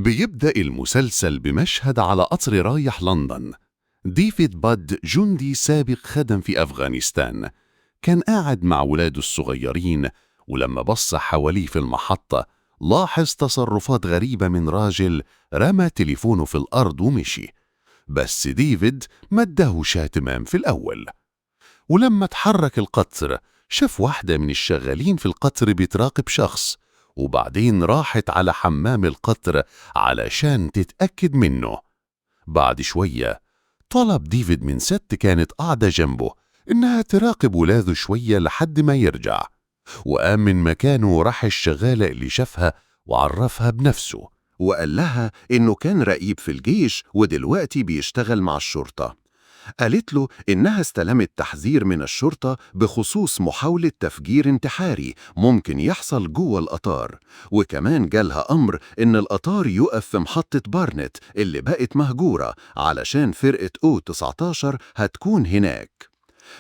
بيبدأ المسلسل بمشهد على قطر رايح لندن. ديفيد باد جندي سابق خدم في أفغانستان، كان قاعد مع ولاده الصغيرين، ولما بص حواليه في المحطة لاحظ تصرفات غريبة من راجل رمى تليفونه في الأرض ومشي. بس ديفيد ما اداهوش اهتمام في الأول. ولما تحرك القطر شاف واحدة من الشغالين في القطر بتراقب شخص، وبعدين راحت على حمام القطر علشان تتأكد منه. بعد شوية طلب ديفيد من ست كانت قاعدة جنبه إنها تراقب ولاده شوية لحد ما يرجع، وقام من مكانه وراح الشغالة اللي شافها وعرفها بنفسه، وقال لها إنه كان رقيب في الجيش ودلوقتي بيشتغل مع الشرطة. قالت له إنها استلمت تحذير من الشرطة بخصوص محاولة تفجير انتحاري ممكن يحصل جوه القطار، وكمان جالها أمر إن القطار يقف في محطة بارنت اللي بقت مهجورة علشان فرقة O19 هتكون هناك.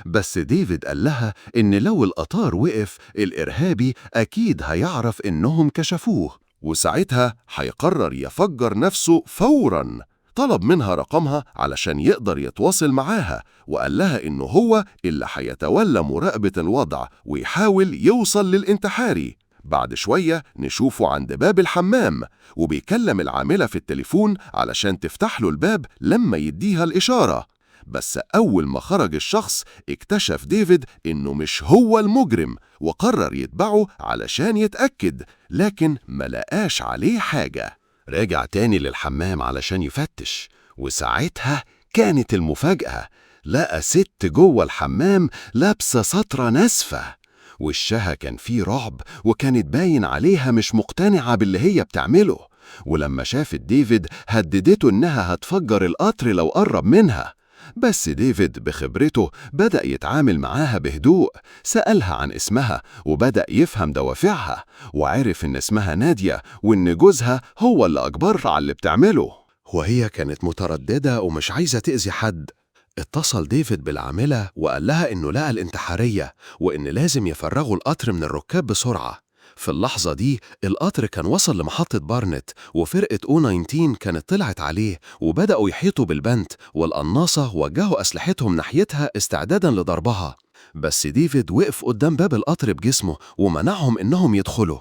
بس ديفيد قال لها إن لو القطار وقف الإرهابي أكيد هيعرف إنهم كشفوه، وساعتها هيقرر يفجر نفسه فوراً. طلب منها رقمها علشان يقدر يتواصل معاها، وقال لها إنه هو اللي هيتولى مراقبة الوضع ويحاول يوصل للانتحاري. بعد شوية نشوفه عند باب الحمام وبيكلم العاملة في التليفون علشان تفتح له الباب لما يديها الإشارة. بس أول ما خرج الشخص اكتشف ديفيد إنه مش هو المجرم، وقرر يتبعه علشان يتأكد، لكن ما لقاش عليه حاجة. راجع تاني للحمام علشان يفتش، وساعتها كانت المفاجأة. لقى ست جوه الحمام لابسة سترة ناسفة، وشها كان فيه رعب وكانت باين عليها مش مقتنعة باللي هي بتعمله. ولما شافت ديفيد هددته إنها هتفجر القطر لو قرب منها. بس ديفيد بخبرته بدأ يتعامل معاها بهدوء، سألها عن اسمها وبدأ يفهم دوافعها، وعرف إن اسمها نادية وإن جوزها هو اللي أجبرها على اللي بتعمله. وهي كانت مترددة ومش عايزة تأذي حد. اتصل ديفيد بالعاملة وقال لها إنه لقى الانتحارية وإن لازم يفرغوا القطر من الركاب بسرعة. في اللحظة دي القطر كان وصل لمحطة بارنت، وفرقة O19 كانت طلعت عليه وبدأوا يحيطوا بالبنت، والقناصة وجهوا أسلحتهم ناحيتها استعدادا لضربها. بس ديفيد وقف قدام باب القطر بجسمه ومنعهم إنهم يدخلوا.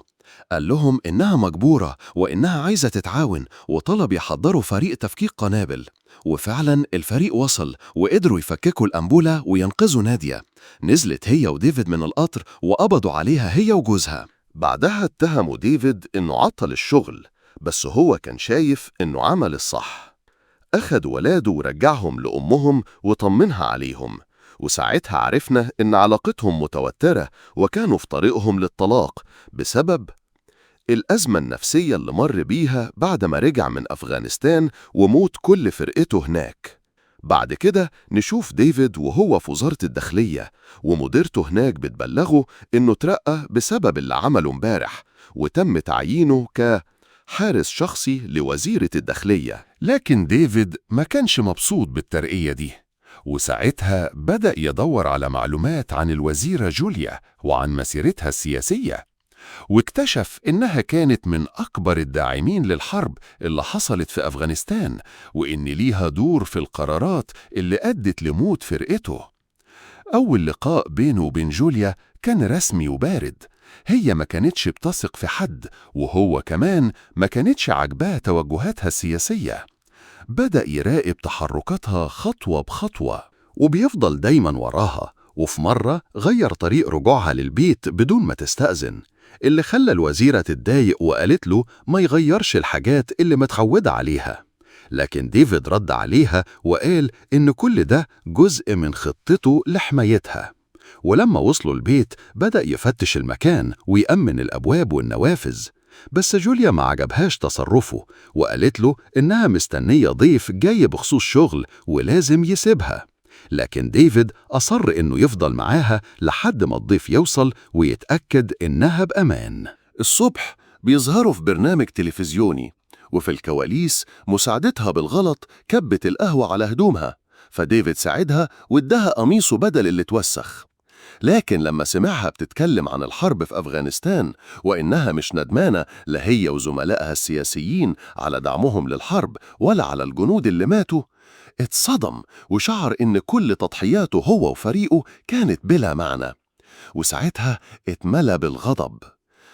قال لهم إنها مجبورة وإنها عايزة تتعاون، وطلب يحضروا فريق تفكيك قنابل. وفعلا الفريق وصل وقدروا يفككوا الأنبولة وينقذوا نادية. نزلت هي وديفيد من القطر وقبضوا عليها هي وجوزها. بعدها اتهموا ديفيد إنه عطل الشغل، بس هو كان شايف إنه عمل الصح. أخد ولاده ورجعهم لأمهم وطمنها عليهم، وساعتها عرفنا إن علاقتهم متوترة وكانوا في طريقهم للطلاق بسبب الأزمة النفسية اللي مر بيها بعد ما رجع من أفغانستان وموت كل فرقته هناك. بعد كده نشوف ديفيد وهو في وزارة الداخلية، ومديرته هناك بتبلغه إنه ترقى بسبب اللي عمله امبارح، وتم تعيينه كحارس شخصي لوزيرة الداخلية. لكن ديفيد ما كانش مبسوط بالترقية دي، وساعتها بدأ يدور على معلومات عن الوزيرة جوليا وعن مسيرتها السياسية، واكتشف إنها كانت من أكبر الداعمين للحرب اللي حصلت في أفغانستان، وإن ليها دور في القرارات اللي أدت لموت فرقته. أول لقاء بينه وبين جوليا كان رسمي وبارد، هي ما كانتش بتثق في حد، وهو كمان ما كانتش عاجباه توجهاتها السياسية. بدأ يراقب تحركاتها خطوة بخطوة، وبيفضل دايما وراها. وفي مرة غير طريق رجوعها للبيت بدون ما تستأذن، اللي خلى الوزيرة تتضايق وقالت له ما يغيرش الحاجات اللي متعودة عليها. لكن ديفيد رد عليها وقال إن كل ده جزء من خطته لحمايتها. ولما وصلوا البيت بدأ يفتش المكان ويأمن الأبواب والنوافذ. بس جوليا ما عجبهاش تصرفه وقالت له إنها مستنية ضيف جاي بخصوص شغل ولازم يسيبها. لكن ديفيد أصر إنه يفضل معاها لحد ما الضيف يوصل ويتأكد إنها بأمان. الصبح بيظهروا في برنامج تلفزيوني، وفي الكواليس مساعدتها بالغلط كبت القهوة على هدومها، فديفيد ساعدها واداها قميصه بدل اللي اتوسخ. لكن لما سمعها بتتكلم عن الحرب في أفغانستان وإنها مش ندمانة لا هي وزملائها السياسيين على دعمهم للحرب ولا على الجنود اللي ماتوا، اتصدم وشعر إن كل تضحياته هو وفريقه كانت بلا معنى. وساعتها اتملى بالغضب.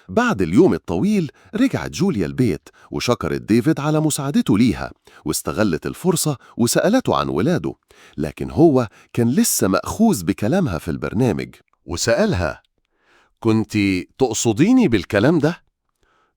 بعد اليوم الطويل رجعت جوليا البيت وشكرت ديفيد على مساعدته ليها، واستغلت الفرصة وسألته عن ولاده، لكن هو كان لسه مأخوذ بكلامها في البرنامج وسألها: كنت تقصديني بالكلام ده؟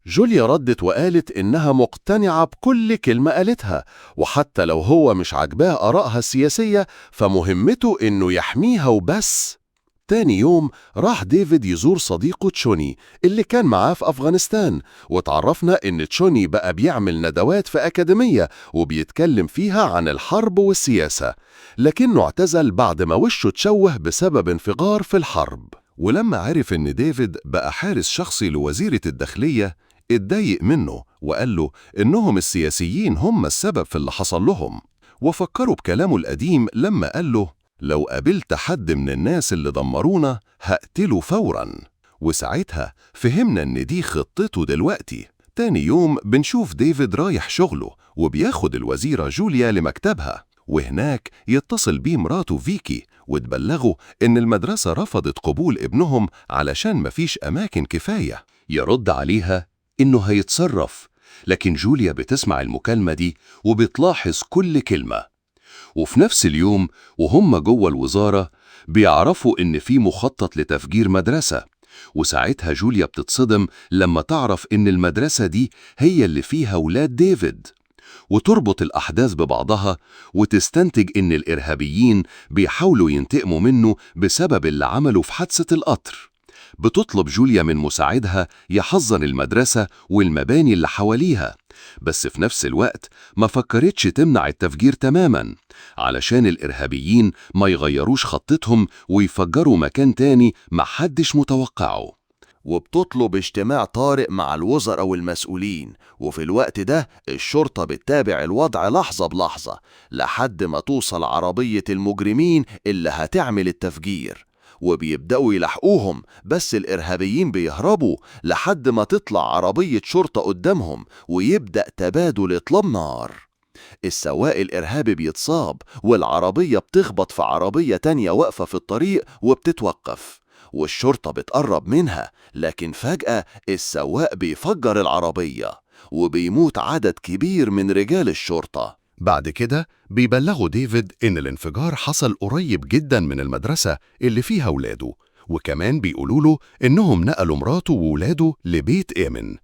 جوليا ردت وقالت إنها مقتنعة بكل كلمة قالتها، وحتى لو هو مش عاجباه آرائها السياسية فمهمته إنه يحميها وبس. تاني يوم راح ديفيد يزور صديقه تشوني اللي كان معاه في أفغانستان، وتعرفنا إن تشوني بقى بيعمل ندوات في أكاديمية وبيتكلم فيها عن الحرب والسياسة، لكنه اعتزل بعد ما وشه تشوه بسبب انفجار في الحرب. ولما عرف إن ديفيد بقى حارس شخصي لوزيرة الداخلية اتضايق منه وقال له إنهم السياسيين هم السبب في اللي حصل لهم، وفكروا بكلامه القديم لما قال له: لو قابلت حد من الناس اللي دمرونا هقتله فوراً. وساعتها فهمنا إن دي خطته دلوقتي. تاني يوم بنشوف ديفيد رايح شغله وبياخد الوزيرة جوليا لمكتبها، وهناك يتصل بيه مراته فيكي وتبلغه إن المدرسة رفضت قبول ابنهم علشان مفيش أماكن كفاية. يرد عليها إنه هيتصرف، لكن جوليا بتسمع المكالمة دي وبتلاحظ كل كلمة. وفي نفس اليوم وهم جوه الوزارة بيعرفوا إن في مخطط لتفجير مدرسة، وساعتها جوليا بتتصدم لما تعرف إن المدرسة دي هي اللي فيها ولاد ديفيد، وتربط الأحداث ببعضها وتستنتج إن الإرهابيين بيحاولوا ينتقموا منه بسبب اللي عمله في حادثة القطر. بتطلب جوليا من مساعدها يحذر المدرسة والمباني اللي حواليها، بس في نفس الوقت ما فكرتش تمنع التفجير تماما علشان الإرهابيين ما يغيروش خطتهم ويفجروا مكان تاني ما حدش متوقعه. وبتطلب اجتماع طارئ مع الوزراء والمسؤولين، وفي الوقت ده الشرطة بتتابع الوضع لحظة بلحظة لحد ما توصل عربية المجرمين اللي هتعمل التفجير، وبيبدأوا يلحقوهم، بس الإرهابيين بيهربوا لحد ما تطلع عربية شرطة قدامهم ويبدأ تبادل إطلاق نار. السواق الإرهابي بيتصاب والعربية بتخبط في عربية تانية واقفة في الطريق وبتتوقف، والشرطة بتقرب منها، لكن فجأة السواق بيفجر العربية وبيموت عدد كبير من رجال الشرطة. بعد كده بيبلغوا ديفيد إن الانفجار حصل قريب جدا من المدرسة اللي فيها ولاده، وكمان بيقولوا له إنهم نقلوا مراته وولاده لبيت آمن.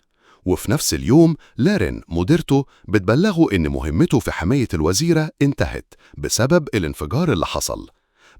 وفي نفس اليوم لارين مديرته بتبلغه إن مهمته في حماية الوزيرة انتهت بسبب الانفجار اللي حصل،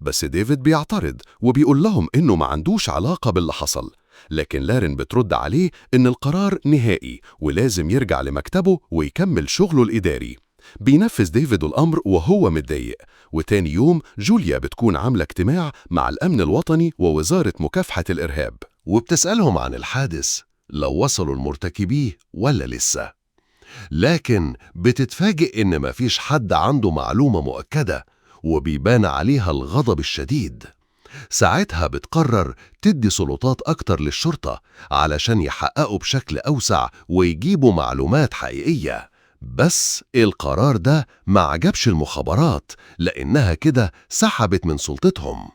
بس ديفيد بيعترض وبيقول لهم إنه ما عندوش علاقة باللي حصل، لكن لارين بترد عليه إن القرار نهائي ولازم يرجع لمكتبه ويكمل شغله الإداري. بينفذ ديفيد الأمر وهو متضايق. وتاني يوم جوليا بتكون عاملة اجتماع مع الأمن الوطني ووزارة مكافحة الإرهاب، وبتسألهم عن الحادث لو وصلوا لمرتكبيه ولا لسه، لكن بتتفاجئ إن مفيش حد عنده معلومة مؤكدة، وبيبان عليها الغضب الشديد. ساعتها بتقرر تدي سلطات أكتر للشرطة علشان يحققوا بشكل أوسع ويجيبوا معلومات حقيقية، بس القرار ده ما عجبش المخابرات لأنها كده سحبت من سلطتهم.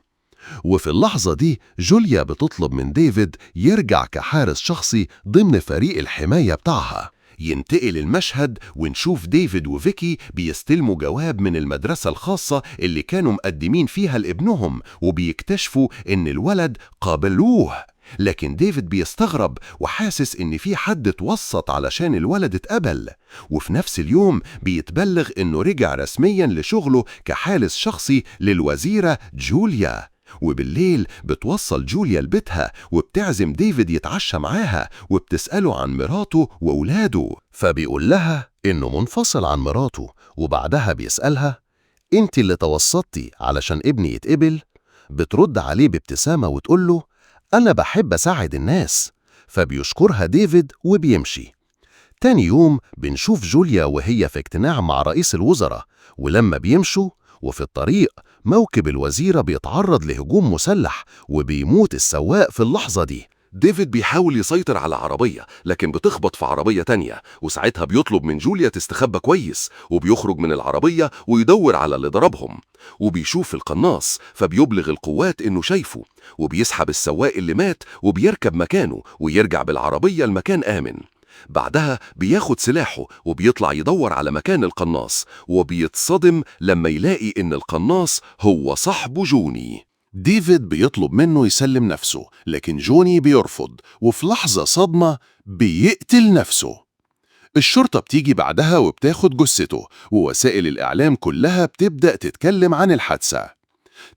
وفي اللحظة دي جوليا بتطلب من ديفيد يرجع كحارس شخصي ضمن فريق الحماية بتاعها. ينتقل المشهد ونشوف ديفيد وفيكي بيستلموا جواب من المدرسة الخاصة اللي كانوا مقدمين فيها لابنهم، وبيكتشفوا إن الولد قابلوه، لكن ديفيد بيستغرب وحاسس إن في حد اتوسط علشان الولد اتقبل. وفي نفس اليوم بيتبلغ إنه رجع رسميا لشغله كحارس شخصي للوزيرة جوليا. وبالليل بتوصل جوليا لبيتها وبتعزم ديفيد يتعشى معاها، وبتسأله عن مراته وأولاده، فبيقول لها إنه منفصل عن مراته، وبعدها بيسألها: أنت اللي توسطتي علشان ابني يتقبل؟ بترد عليه بابتسامة وتقول له: أنا بحب أساعد الناس. فبيشكرها ديفيد وبيمشي. تاني يوم بنشوف جوليا وهي في اجتماع مع رئيس الوزراء، ولما بيمشوا وفي الطريق موكب الوزيرة بيتعرض لهجوم مسلح وبيموت السواق في اللحظة دي. ديفيد بيحاول يسيطر على عربية لكن بتخبط في عربية تانية، وساعتها بيطلب من جوليا تستخبى كويس، وبيخرج من العربية ويدور على اللي ضربهم، وبيشوف القناص فبيبلغ القوات إنه شايفه، وبيسحب السواق اللي مات وبيركب مكانه ويرجع بالعربية لمكان آمن. بعدها بياخد سلاحه وبيطلع يدور على مكان القناص، وبيتصدم لما يلاقي إن القناص هو صاحبه جوني. ديفيد بيطلب منه يسلم نفسه، لكن جوني بيرفض، وفي لحظة صدمة بيقتل نفسه. الشرطة بتيجي بعدها وبتاخد جثته، ووسائل الإعلام كلها بتبدأ تتكلم عن الحادثة.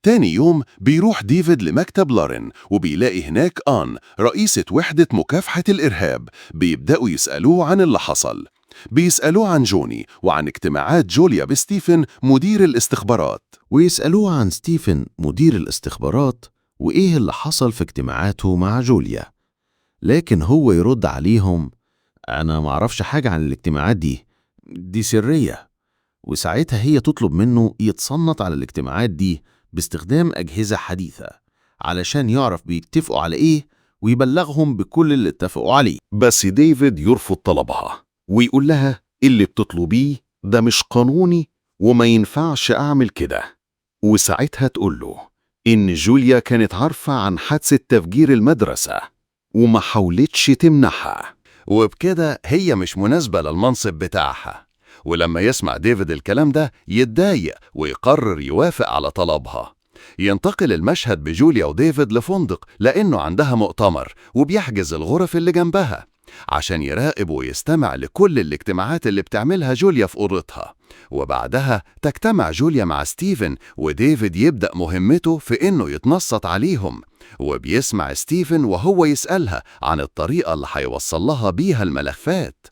تاني يوم بيروح ديفيد لمكتب لارين، وبيلاقي هناك آن رئيسة وحدة مكافحة الإرهاب. بيبدأوا يسألوه عن اللي حصل، بيسألوه عن جوني وعن اجتماعات جوليا بستيفن مدير الاستخبارات، ويسألوه عن ستيفن مدير الاستخبارات وإيه اللي حصل في اجتماعاته مع جوليا، لكن هو يرد عليهم: أنا معرفش حاجة عن الاجتماعات دي سرية. وساعتها هي تطلب منه يتصنت على الاجتماعات دي باستخدام أجهزة حديثة علشان يعرف بيتفقوا على إيه ويبلغهم بكل اللي اتفقوا عليه. بس ديفيد يرفض طلبها ويقول لها اللي بتطلبيه ده مش قانوني وما ينفعش أعمل كده. وساعتها تقول له إن جوليا كانت عارفة عن حادثة تفجير المدرسة وما حاولتش تمنعها، وبكده هي مش مناسبة للمنصب بتاعها. ولما يسمع ديفيد الكلام ده يتضايق ويقرر يوافق على طلبها. ينتقل المشهد بجوليا وديفيد لفندق لأنه عندها مؤتمر، وبيحجز الغرف اللي جنبها عشان يراقب ويستمع لكل الاجتماعات اللي بتعملها جوليا في أوضتها. وبعدها تجتمع جوليا مع ستيفن، وديفيد يبدأ مهمته في إنه يتنصت عليهم، وبيسمع ستيفن وهو يسألها عن الطريقة اللي هيوصل لها بيها الملفات.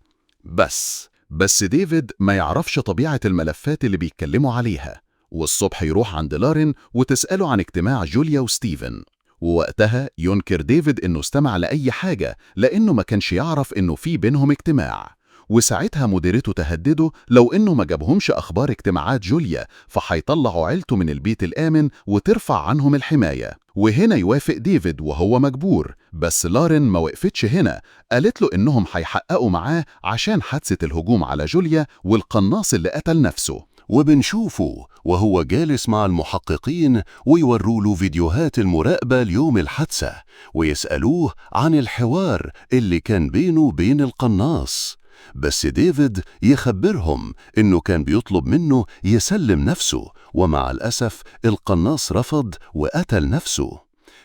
بس ديفيد ما يعرفش طبيعة الملفات اللي بيتكلموا عليها. والصبح يروح عند لارين وتسأله عن اجتماع جوليا وستيفن، ووقتها ينكر ديفيد إنه استمع لأي حاجة لأنه ما كانش يعرف إنه في بينهم اجتماع. وساعتها مديرته تهدده لو إنه ما جابهمش أخبار اجتماعات جوليا فهيطلعوا عيلته من البيت الآمن وترفع عنهم الحماية. وهنا يوافق ديفيد وهو مجبور، بس لارين ما وقفتش هنا، قالت له إنهم هيحققوا معاه عشان حادثة الهجوم على جوليا والقناص اللي قتل نفسه. وبنشوفه وهو جالس مع المحققين ويوروا له فيديوهات المراقبة ليوم الحادثة، ويسألوه عن الحوار اللي كان بينه وبين القناص. بس ديفيد يخبرهم إنه كان بيطلب منه يسلم نفسه، ومع الأسف القناص رفض وقتل نفسه.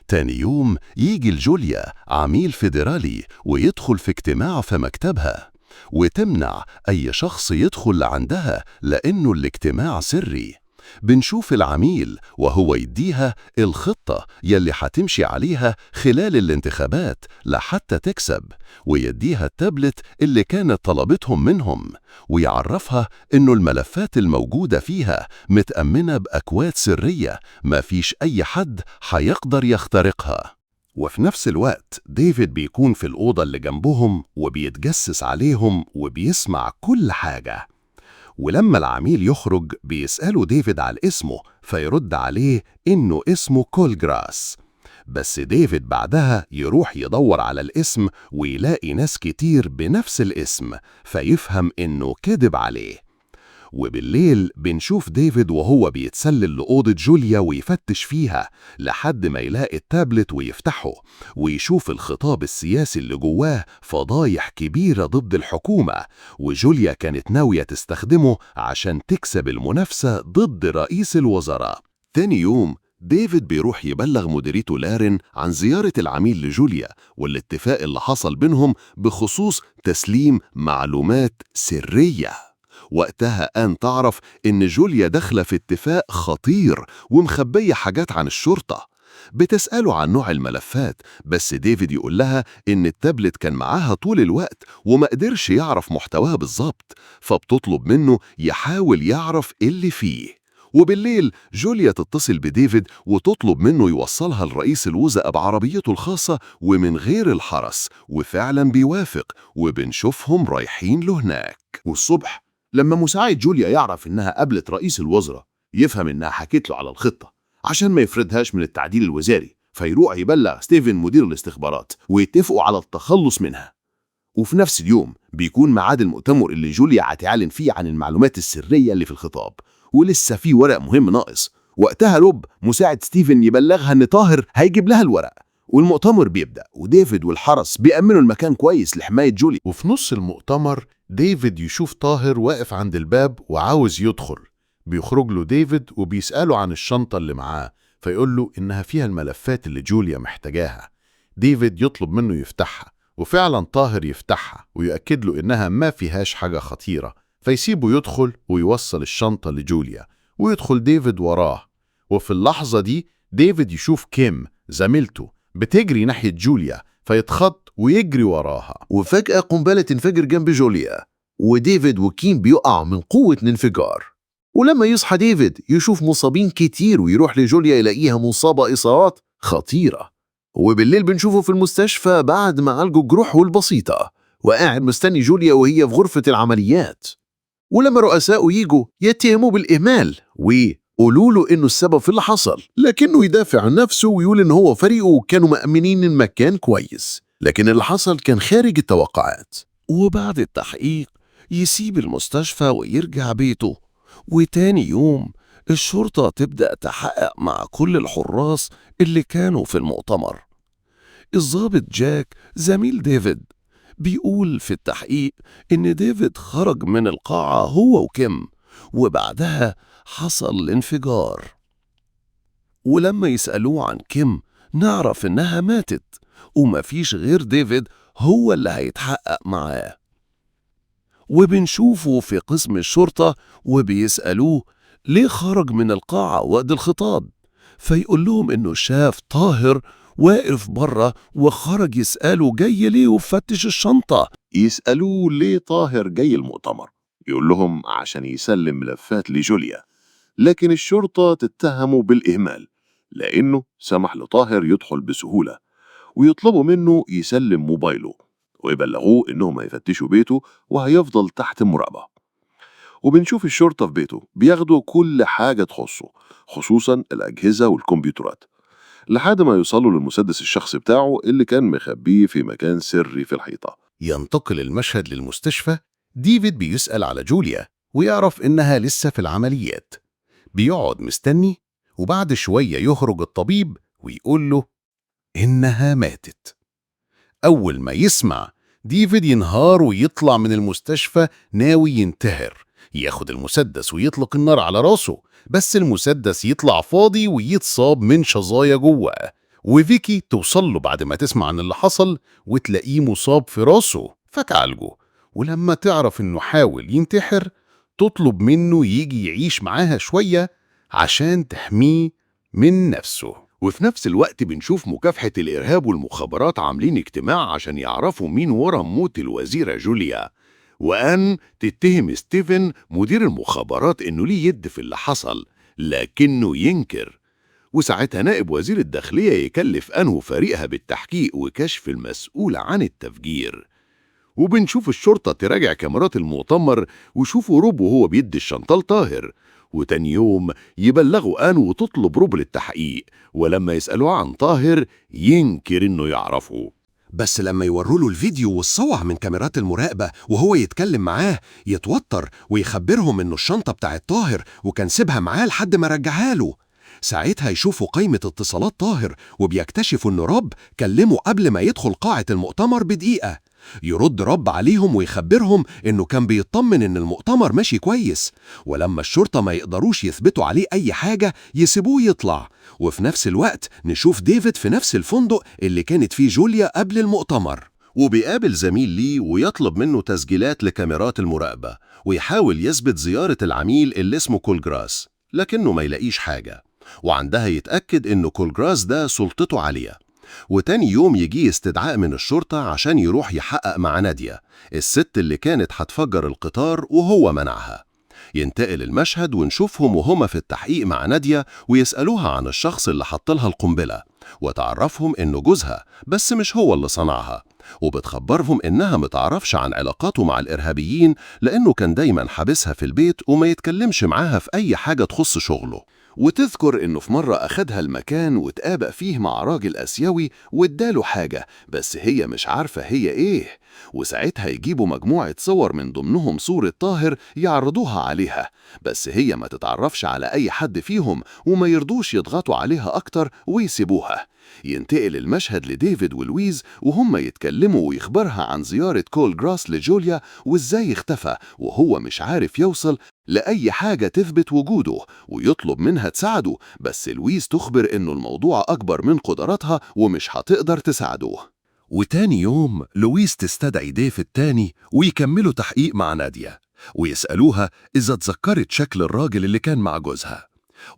تاني يوم يجي لجوليا عميل فيدرالي ويدخل في اجتماع في مكتبها، وتمنع أي شخص يدخل لعندها لأنه الاجتماع سري. بنشوف العميل وهو يديها الخطة يلي هتمشي عليها خلال الانتخابات لحتى تكسب، ويديها التابلت اللي كانت طلبتهم منهم، ويعرفها إنه الملفات الموجودة فيها متأمنة بأكواد سرية ما فيش أي حد هيقدر يخترقها. وفي نفس الوقت ديفيد بيكون في الأوضة اللي جنبهم وبيتجسس عليهم وبيسمع كل حاجة. ولما العميل يخرج بيسأله ديفيد على اسمه، فيرد عليه إنه اسمه كولجراس. بس ديفيد بعدها يروح يدور على الاسم ويلاقي ناس كتير بنفس الاسم، فيفهم إنه كذب عليه. وبالليل بنشوف ديفيد وهو بيتسلل لأوضة جوليا ويفتش فيها لحد ما يلاقي التابلت ويفتحه ويشوف الخطاب السياسي اللي جواه فضايح كبيرة ضد الحكومة، وجوليا كانت ناوية تستخدمه عشان تكسب المنافسة ضد رئيس الوزراء. تاني يوم ديفيد بيروح يبلغ مديرته لارين عن زيارة العميل لجوليا والاتفاق اللي حصل بينهم بخصوص تسليم معلومات سرية. وقتها آن تعرف إن جوليا داخلة في اتفاق خطير ومخبية حاجات عن الشرطة. بتسأله عن نوع الملفات، بس ديفيد يقول لها إن التابلت كان معاها طول الوقت وما قدرش يعرف محتواها بالظبط، فبتطلب منه يحاول يعرف اللي فيه. وبالليل جوليا تتصل بديفيد وتطلب منه يوصلها لرئيس الوزراء بعربيته الخاصة ومن غير الحرس، وفعلا بيوافق، وبنشوفهم رايحين له هناك. والصبح لما مساعد جوليا يعرف إنها قابلت رئيس الوزراء يفهم إنها حكت له على الخطة عشان ما يفردهاش من التعديل الوزاري، فيروح يبلغ ستيفن مدير الاستخبارات ويتفقوا على التخلص منها. وفي نفس اليوم بيكون ميعاد المؤتمر اللي جوليا هتعلن فيه عن المعلومات السرية اللي في الخطاب، ولسه في ورق مهم ناقص. وقتها روب مساعد ستيفن يبلغها إن طاهر هيجيب لها الورق، والمؤتمر بيبدأ، وديفيد والحرس بيأمنوا المكان كويس لحماية جوليا. وفي نص المؤتمر ديفيد يشوف طاهر واقف عند الباب وعاوز يدخل. بيخرج له ديفيد وبيسأله عن الشنطة اللي معاه، فيقول له إنها فيها الملفات اللي جوليا محتاجاها. ديفيد يطلب منه يفتحها، وفعلا طاهر يفتحها ويؤكد له إنها ما فيهاش حاجة خطيرة، فيسيبه يدخل ويوصل الشنطة لجوليا، ويدخل ديفيد وراه. وفي اللحظة دي ديفيد يشوف كيم زميلته بتجري ناحية جوليا، فيتخض ويجري وراها. وفجأة قنبلة تنفجر جنب جوليا، وديفيد وكيم بيقعوا من قوة الانفجار. ولما يصحى ديفيد يشوف مصابين كتير ويروح لجوليا يلاقيها مصابة إصابات خطيرة. وبالليل بنشوفه في المستشفى بعد ما عالجوا جروحه البسيطة، وقاعد مستني جوليا وهي في غرفة العمليات. ولما رؤسائه يجوا يتهموه بالإهمال ويقولوا له إنه السبب في اللي حصل، لكنه يدافع عن نفسه ويقول إن هو وفريقه كانوا مأمنين المكان كويس، لكن اللي حصل كان خارج التوقعات. وبعد التحقيق يسيب المستشفى ويرجع بيته. وتاني يوم الشرطة تبدأ تحقق مع كل الحراس اللي كانوا في المؤتمر. الضابط جاك زميل ديفيد بيقول في التحقيق إن ديفيد خرج من القاعة هو وكيم، وبعدها حصل الانفجار. ولما يسألوه عن كيم نعرف إنها ماتت، ومفيش غير ديفيد هو اللي هيتحقق معاه. وبنشوفه في قسم الشرطة وبيسألوه ليه خرج من القاعة وقت الخطاب، فيقول لهم إنه شاف طاهر واقف بره وخرج يسأله جاي ليه وفتش الشنطة. يسألوه ليه طاهر جاي المؤتمر، يقول لهم عشان يسلم ملفات لجوليا، لكن الشرطة تتهمه بالإهمال لأنه سمح لطاهر يدخل بسهولة، ويطلبوا منه يسلم موبايله ويبلغوه إنهم هيفتشوا بيته وهيفضل تحت المراقبة. وبنشوف الشرطة في بيته بياخدوا كل حاجة تخصه، خصوصا الأجهزة والكمبيوترات، لحد ما يوصلوا للمسدس الشخصي بتاعه اللي كان مخبيه في مكان سري في الحيطة. ينتقل المشهد للمستشفى. ديفيد بيسأل على جوليا ويعرف إنها لسه في العمليات. بيقعد مستني، وبعد شوية يخرج الطبيب ويقول له إنها ماتت. أول ما يسمع ديفيد ينهار ويطلع من المستشفى ناوي ينتحر، ياخد المسدس ويطلق النار على راسه، بس المسدس يطلع فاضي ويتصاب من شظايا جواه. وفيكي توصل له بعد ما تسمع عن اللي حصل وتلاقيه مصاب في راسه فتعالجه. ولما تعرف إنه حاول ينتحر تطلب منه يجي يعيش معاها شوية عشان تحميه من نفسه. وفي نفس الوقت بنشوف مكافحة الإرهاب والمخابرات عاملين اجتماع عشان يعرفوا مين ورا موت الوزيرة جوليا، وأن تتهم ستيفن مدير المخابرات إنه ليه يد في اللي حصل، لكنه ينكر. وساعتها نائب وزير الداخلية يكلف أنه فريقها بالتحقيق وكشف المسؤول عن التفجير. وبنشوف الشرطة تراجع كاميرات المؤتمر ويشوفوا روب وهو بيدي الشنطة لطاهر. وتاني يوم يبلغوا آن وتطلب روب للتحقيق، ولما يسألوه عن طاهر ينكر إنه يعرفه. بس لما يوروا له الفيديو والصور من كاميرات المراقبة وهو يتكلم معاه يتوتر ويخبرهم إنه الشنطة بتاعت طاهر وكان سيبها معاه لحد ما رجعها له. ساعتها يشوفوا قائمة اتصالات طاهر وبيكتشفوا إنه رب كلمه قبل ما يدخل قاعة المؤتمر بدقيقة. يرد رب عليهم ويخبرهم إنه كان بيطمن إن المؤتمر ماشي كويس، ولما الشرطة ما يقدروش يثبتوا عليه أي حاجة يسيبوه يطلع. وفي نفس الوقت نشوف ديفيد في نفس الفندق اللي كانت فيه جوليا قبل المؤتمر، وبيقابل زميل ليه ويطلب منه تسجيلات لكاميرات المراقبة، ويحاول يثبت زيارة العميل اللي اسمه كولجراس، لكنه ما يلاقيش حاجة، وعندها يتأكد إنه كولجراس ده سلطته عالية. وتاني يوم يجي استدعاء من الشرطة عشان يروح يحقق مع نادية، الست اللي كانت هتفجر القطار وهو منعها. ينتقل المشهد ونشوفهم وهما في التحقيق مع نادية ويسألوها عن الشخص اللي حطلها القنبلة، وتعرفهم إنه جوزها بس مش هو اللي صنعها، وبتخبرهم إنها متعرفش عن علاقاته مع الإرهابيين لأنه كان دايما حابسها في البيت وما يتكلمش معاها في أي حاجة تخص شغله. وتذكر إنه في مرة أخدها المكان واتقابق فيه مع راجل آسيوي واداله حاجة بس هي مش عارفة هي إيه، وساعتها يجيبوا مجموعة صور من ضمنهم صورة طاهر يعرضوها عليها، بس هي ما تتعرفش على أي حد فيهم وما يرضوش يضغطوا عليها أكتر ويسيبوها. ينتقل المشهد لديفيد ولويز وهم يتكلموا ويخبرها عن زيارة كول جراس لجوليا وإزاي اختفى وهو مش عارف يوصل لأي حاجة تثبت وجوده، ويطلب منها تساعده، بس لويز تخبر إنه الموضوع أكبر من قدراتها ومش هتقدر تساعده. وتاني يوم لويز تستدعي ديفيد تاني ويكملوا تحقيق مع نادية ويسألوها إذا تذكرت شكل الراجل اللي كان مع جوزها،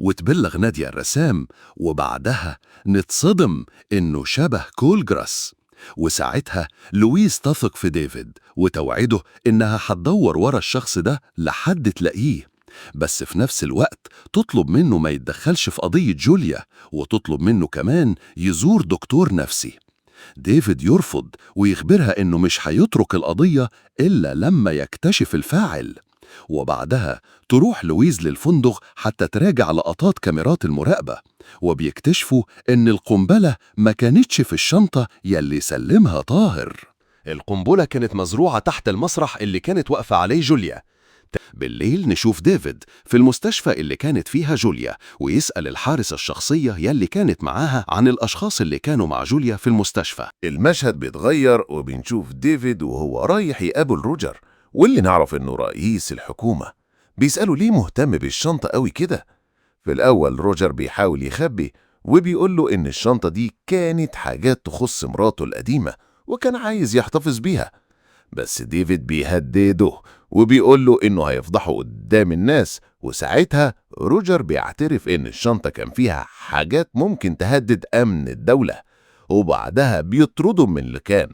وتبلغ نادية الرسام، وبعدها نتصدم إنه شبه كول جراس. وساعتها لويز تثق في ديفيد وتوعده إنها هتدور ورا الشخص ده لحد تلاقيه، بس في نفس الوقت تطلب منه ما يتدخلش في قضية جوليا، وتطلب منه كمان يزور دكتور نفسي. ديفيد يرفض ويخبرها إنه مش هيترك القضية إلا لما يكتشف الفاعل. وبعدها تروح لويز للفندق حتى تراجع لقطات كاميرات المراقبة، وبيكتشفوا إن القنبلة ما كانتش في الشنطة يلي سلمها طاهر. القنبلة كانت مزروعة تحت المسرح اللي كانت واقفة عليه جوليا. بالليل نشوف ديفيد في المستشفى اللي كانت فيها جوليا، ويسأل الحارس الشخصية يلي كانت معاها عن الأشخاص اللي كانوا مع جوليا في المستشفى. المشهد بيتغير وبنشوف ديفيد وهو رايح يقابل روجر، واللي نعرف إنه رئيس الحكومة. بيسأله ليه مهتم بالشنطة قوي كده. في الأول روجر بيحاول يخبي وبيقول له إن الشنطة دي كانت حاجات تخص مراته القديمة وكان عايز يحتفظ بيها، بس ديفيد بيهدده وبيقول له إنه هيفضحه قدام الناس، وساعتها روجر بيعترف إن الشنطة كان فيها حاجات ممكن تهدد أمن الدولة، وبعدها بيطرده من المكان.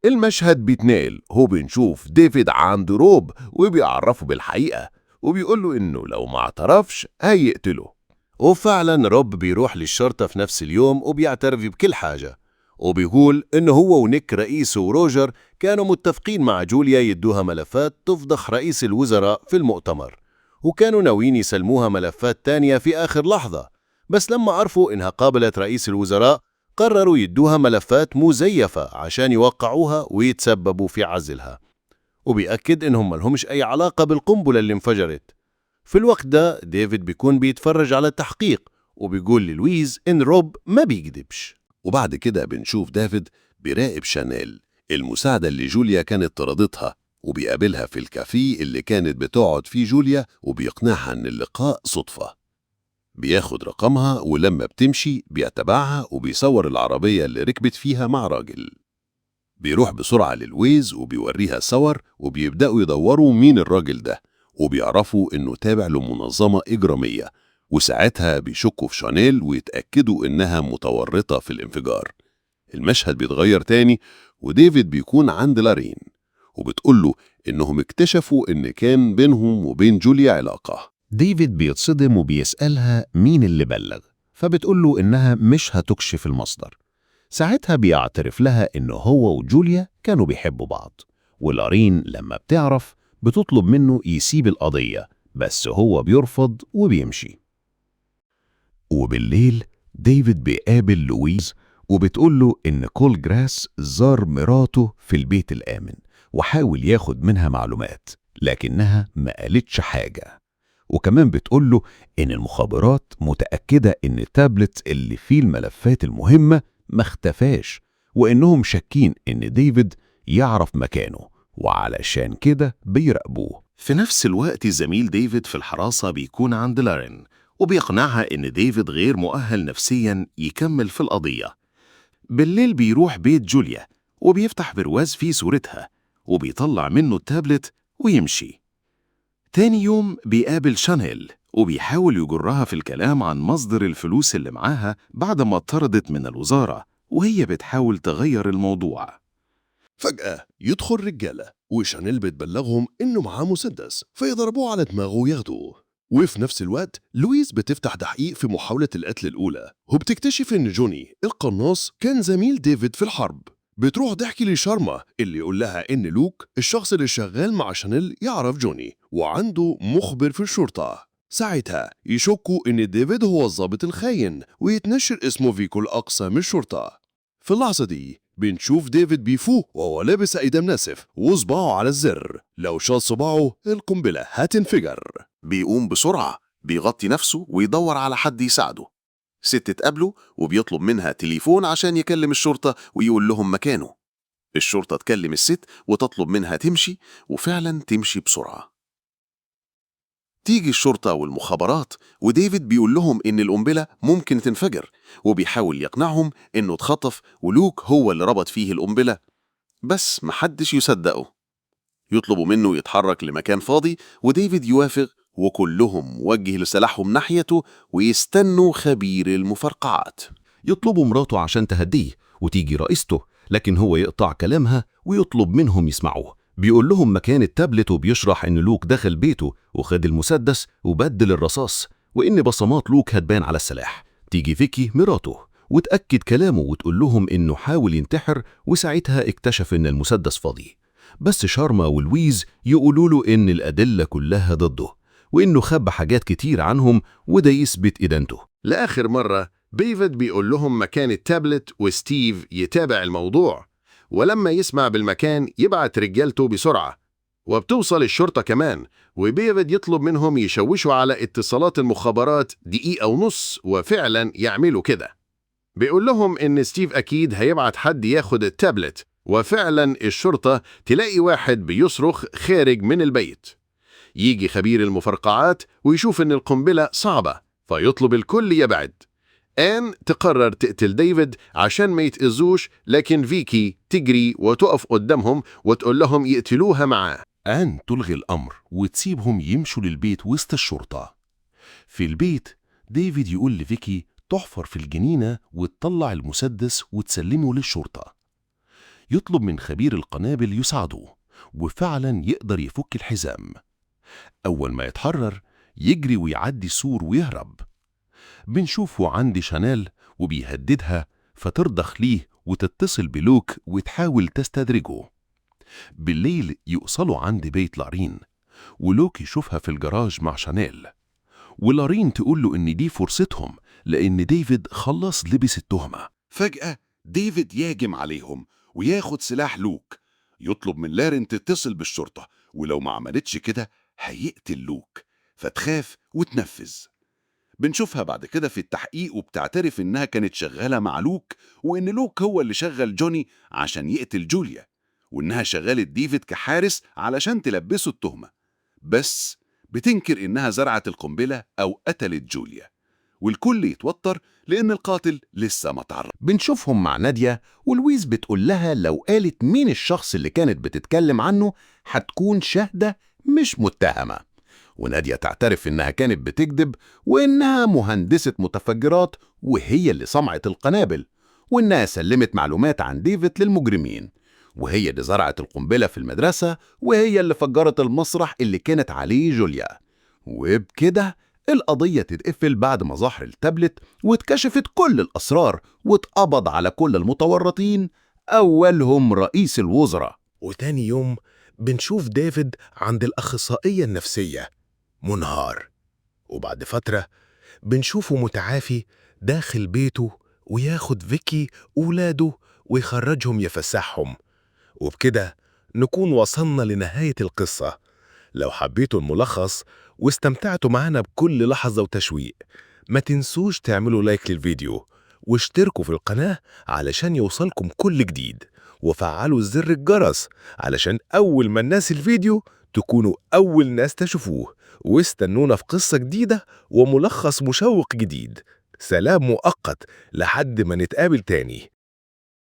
المشهد بيتنقل، هو بنشوف ديفيد عند روب وبيعرفه بالحقيقة وبيقول له إنه لو ما اعترفش هيقتله. وفعلا روب بيروح للشرطة في نفس اليوم وبيعترف بكل حاجة، وبيقول إنه هو ونيك رئيسه وروجر كانوا متفقين مع جوليا يدوها ملفات تفضح رئيس الوزراء في المؤتمر، وكانوا ناويين يسلموها ملفات تانية في آخر لحظة، بس لما عرفوا إنها قابلت رئيس الوزراء قرروا يدوها ملفات مزيفة عشان يوقعوها ويتسببوا في عزلها. وبيأكد إنهم ملهمش أي علاقة بالقنبلة اللي انفجرت. في الوقت ده ديفيد بيكون بيتفرج على التحقيق وبيقول للويز إن روب ما بيكذبش. وبعد كده بنشوف دافيد بيراقب شانيل المساعدة اللي جوليا كانت طردتها، وبيقابلها في الكافيه اللي كانت بتقعد فيه جوليا، وبيقنعها إن اللقاء صدفة. بياخد رقمها، ولما بتمشي بيتبعها وبيصور العربية اللي ركبت فيها مع راجل. بيروح بسرعة للويز وبيوريها صور، وبيبدأوا يدوروا مين الراجل ده، وبيعرفوا إنه تابع لمنظمة إجرامية، وساعتها بيشكوا في شانيل ويتأكدوا إنها متورطة في الانفجار. المشهد بيتغير تاني، وديفيد بيكون عند لارين، وبتقوله إنهم اكتشفوا إن كان بينهم وبين جوليا علاقة. ديفيد بيتصدم وبيسألها مين اللي بلغ، فبتقوله إنها مش هتكشف المصدر. ساعتها بيعترف لها إنه هو وجوليا كانوا بيحبوا بعض، ولارين لما بتعرف بتطلب منه يسيب القضية، بس هو بيرفض وبيمشي. وبالليل ديفيد بيقابل لويز وبتقوله إن كول جراس زار مراته في البيت الآمن وحاول ياخد منها معلومات، لكنها ما قالتش حاجة. وكمان بتقوله إن المخابرات متأكدة إن التابلت اللي فيه الملفات المهمة ما اختفاش، وإنهم شاكين إن ديفيد يعرف مكانه وعلشان كده بيراقبوه. في نفس الوقت زميل ديفيد في الحراسة بيكون عند لارين وبيقنعها إن ديفيد غير مؤهل نفسياً يكمل في القضية. بالليل بيروح بيت جوليا وبيفتح برواز فيه صورتها وبيطلع منه التابلت ويمشي. تاني يوم بيقابل شانيل وبيحاول يجرها في الكلام عن مصدر الفلوس اللي معاها بعد ما اتطردت من الوزارة، وهي بتحاول تغير الموضوع. فجأة يدخل رجالة وشانيل بتبلغهم إنه معاه مسدس، فيضربوه على دماغه وياخدوه. وفي نفس الوقت لويز بتفتح تحقيق في محاولة القتل الأولى، وبتكتشف إن جوني القناص كان زميل ديفيد في الحرب. بتروح تحكي لشارما اللي يقول لها إن لوك الشخص اللي شغال مع شانيل يعرف جوني وعنده مخبر في الشرطة. ساعتها يشكوا إن ديفيد هو الضابط الخاين ويتنشر اسمه في كل أقسام الشرطة. في اللحظة دي بنشوف ديفيد بيفوق وهو لابس إيدام ناسف وصباعه على الزر، لو شال صباعه القنبلة هتنفجر. بيقوم بسرعة، بيغطي نفسه ويدور على حد يساعده. ست تقابله وبيطلب منها تليفون عشان يكلم الشرطة ويقول لهم مكانه. الشرطة تكلم الست وتطلب منها تمشي، وفعلا تمشي بسرعة. تيجي الشرطة والمخابرات، وديفيد بيقول لهم إن القنبلة ممكن تنفجر، وبيحاول يقنعهم إنه اتخطف ولوك هو اللي ربط فيه القنبلة، بس محدش يصدقه. يطلبوا منه يتحرك لمكان فاضي، وديفيد يوافق، وكلهم وجه لسلاحهم ناحيته ويستنوا خبير المفرقعات. يطلبوا مراته عشان تهديه، وتيجي رئيسته، لكن هو يقطع كلامها ويطلب منهم يسمعوه. بيقول لهم مكان التابلت وبيشرح إن لوك دخل بيته وخد المسدس وبدل الرصاص، وإن بصمات لوك هتبان على السلاح. تيجي فيكي مراته وتأكد كلامه وتقول لهم إنه حاول ينتحر، وساعتها اكتشف إن المسدس فاضي. بس شارما ولويز يقولوا له إن الأدلة كلها ضده، وإنه خبى حاجات كتير عنهم، وده يثبت إدانته. لآخر مرة ديفيد بيقول لهم مكان التابلت، وستيف يتابع الموضوع، ولما يسمع بالمكان يبعت رجالته بسرعة، وبتوصل الشرطة كمان، وديفيد يطلب منهم يشوشوا على اتصالات المخابرات 1.5 دقيقة، وفعلا يعملوا كده. بيقول لهم إن ستيف أكيد هيبعت حد ياخد التابلت، وفعلا الشرطة تلاقي واحد بيصرخ خارج من البيت. يجي خبير المفرقعات ويشوف إن القنبلة صعبة، فيطلب الكل يبعد. آن تقرر تقتل ديفيد عشان ما يتأذوش، لكن فيكي تجري وتقف قدامهم وتقول لهم يقتلوها معاه. آن تلغي الأمر وتسيبهم يمشوا للبيت وسط الشرطة. في البيت ديفيد يقول لفيكي تحفر في الجنينة وتطلع المسدس وتسلمه للشرطة. يطلب من خبير القنابل يساعده، وفعلا يقدر يفك الحزام. أول ما يتحرر يجري ويعدي السور ويهرب. بنشوفه عند شانيل وبيهددها، فترضخ ليه وتتصل بلوك وتحاول تستدرجه. بالليل يوصلوا عند بيت لارين، ولوك يشوفها في الجراج مع شانيل، ولارين تقول له إن دي فرصتهم لأن ديفيد خلص لبس التهمة. فجأة ديفيد يهجم عليهم وياخد سلاح لوك. يطلب من لارين تتصل بالشرطة، ولو ما عملتش كده هيقتل لوك، فتخاف وتنفذ. بنشوفها بعد كده في التحقيق وبتعترف إنها كانت شغالة مع لوك، وإن لوك هو اللي شغل جوني عشان يقتل جوليا، وإنها شغلت ديفيد كحارس علشان تلبسه التهمة. بس بتنكر إنها زرعت القنبلة أو قتلت جوليا، والكل يتوتر لأن القاتل لسه ما تعرف. بنشوفهم مع نادية، ولويز بتقول لها لو قالت مين الشخص اللي كانت بتتكلم عنه هتكون شاهدة مش متهمة. ونادية تعترف إنها كانت بتكذب، وإنها مهندسة متفجرات وهي اللي صنعت القنابل، وإنها سلمت معلومات عن ديفيد للمجرمين، وهي اللي زرعت القنبلة في المدرسة، وهي اللي فجرت المسرح اللي كانت عليه جوليا. وبكده القضية تتقفل بعد ما ظهر التابلت واتكشفت كل الأسرار واتقبض على كل المتورطين، أولهم رئيس الوزراء. وتاني يوم بنشوف ديفيد عند الأخصائية النفسية منهار، وبعد فترة بنشوفه متعافي داخل بيته وياخد فيكي وولاده ويخرجهم يفسحهم. وبكده نكون وصلنا لنهاية القصة. لو حبيتوا الملخص واستمتعتوا معنا بكل لحظة وتشويق، ما تنسوش تعملوا لايك للفيديو واشتركوا في القناة علشان يوصلكم كل جديد، وفعلوا زر الجرس علشان أول ما الناس الفيديو تكونوا أول ناس تشوفوه. واستنونا في قصة جديدة وملخص مشوق جديد. سلام مؤقت لحد ما نتقابل تاني.